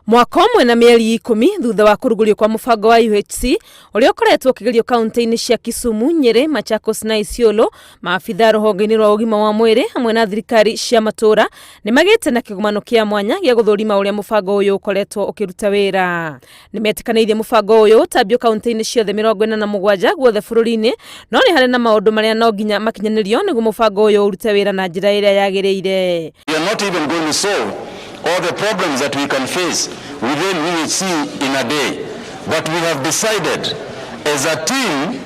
Mwaka ũmwe na mĩeri 10 thutha wa kũrugũrio kwa mũbango wa UHC ũrĩa ũkoretwo ũkĩgerio kaunti-inĩ cia Kisumu, Nyĩrĩ, Machakos na Isiolo, maabitha rũhonge-inĩ rwa ũgima wa mwĩrĩ hamwe na thirikari cia matũũra nĩ magĩte na kĩgomano kĩa mwanya gĩa gũthũrima ũrĩa mũbango ũyũ ũkoretwo ũkĩruta wĩra. Nĩ metĩkanĩirie mũbango ũyũ ũtambio kaunti-inĩ ciothe 47 guothe bũrũri-inĩ, no nĩ harĩ na maũndũ marĩa no nginya makinyanĩrio nĩguo mũbango ũyũ ũrute wĩra na njĩra ĩrĩa yagĩrĩire. We are not even going to solve all the problems that we can face within UHC in a day. But we have decided, as a team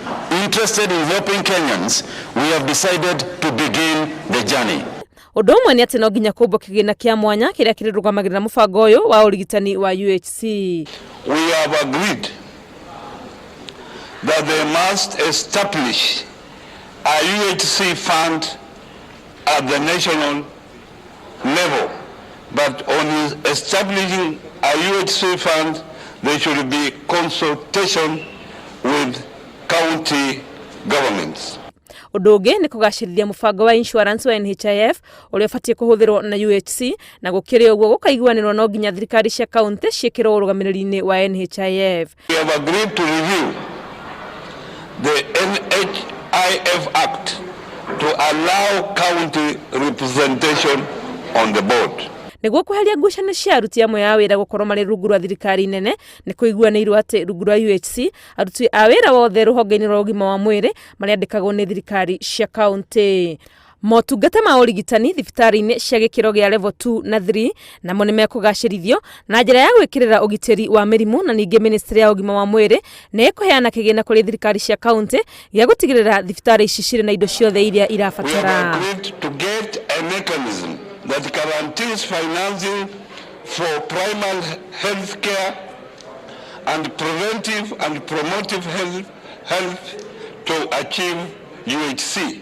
interested in helping Kenyans, we have decided to begin the journey. Ũndũ ũmwe nĩ atĩ no nginya kũmbwo kĩgĩna kĩa mwanya kĩrĩa kĩrĩrũgamagĩrĩra mũbango ũyũ wa ũrigitani wa UHC. We have agreed that they must establish a UHC fund at the national level. But on establishing a UHC fund, there should be consultation with county governments. Ũndũ ũngĩ nĩ kũgacĩrithia mũbango wa insurance wa NHIF ũrĩa ũbatiĩ kũhũthĩrwo na UHC, na gũkĩrĩ ũguo gũkaiguanĩrwo no nginya thirikari cia kaunti ciĩkĩrwo ũrũgamĩrĩri-inĩ wa NHIF. We have agreed to review the NHIF Act to allow county representation on the board. Nĩguo kweheria ngucanio cia aruti amwe a wĩra gũkorwo marĩ rungu rwa thirikari nene, nĩ kũiguanĩirwo atĩ rungu rwa UHC aruti a wĩra wothe rũhonge-inĩ rwa ũgima wa mwĩrĩ marĩandĩkagwo nĩ thirikari cia kaunti. Motungata ma ũrigitani thibitarĩ-inĩ cia gĩkĩro gĩa level 2 na 3 namo nĩ mekũgacĩrithio na njĩra ya gwĩkĩrĩra ũgitĩri wa mĩrimũ, na ningĩ ministry ya ũgima wa mwĩrĩ nĩ ĩkũheana kĩgĩna kũrĩ thirikari cia kaunti gĩa gũtigĩrĩra thibitarĩ ici cirĩ na indo ciothe iria We have irabatara. agreed to get a mechanism that guarantees financing for primary health care and preventive and promotive health to achieve UHC.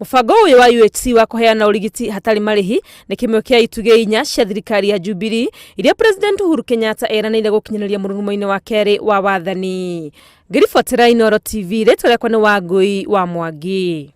Mũbango ũyũ wa UHC wa kũheana ũrigiti hatarĩ marĩhi nĩ kĩmwe kĩa itugĩ 4 cia thirikari ya Jubilee iria President Uhuru Kenyatta eranĩire gũkinyanĩria mũrurumo-inĩ wa kerĩ wa wathani. Ngĩribotera Inooro TV, rĩtwa rĩakwa nĩ Wangũi wa Mwangi.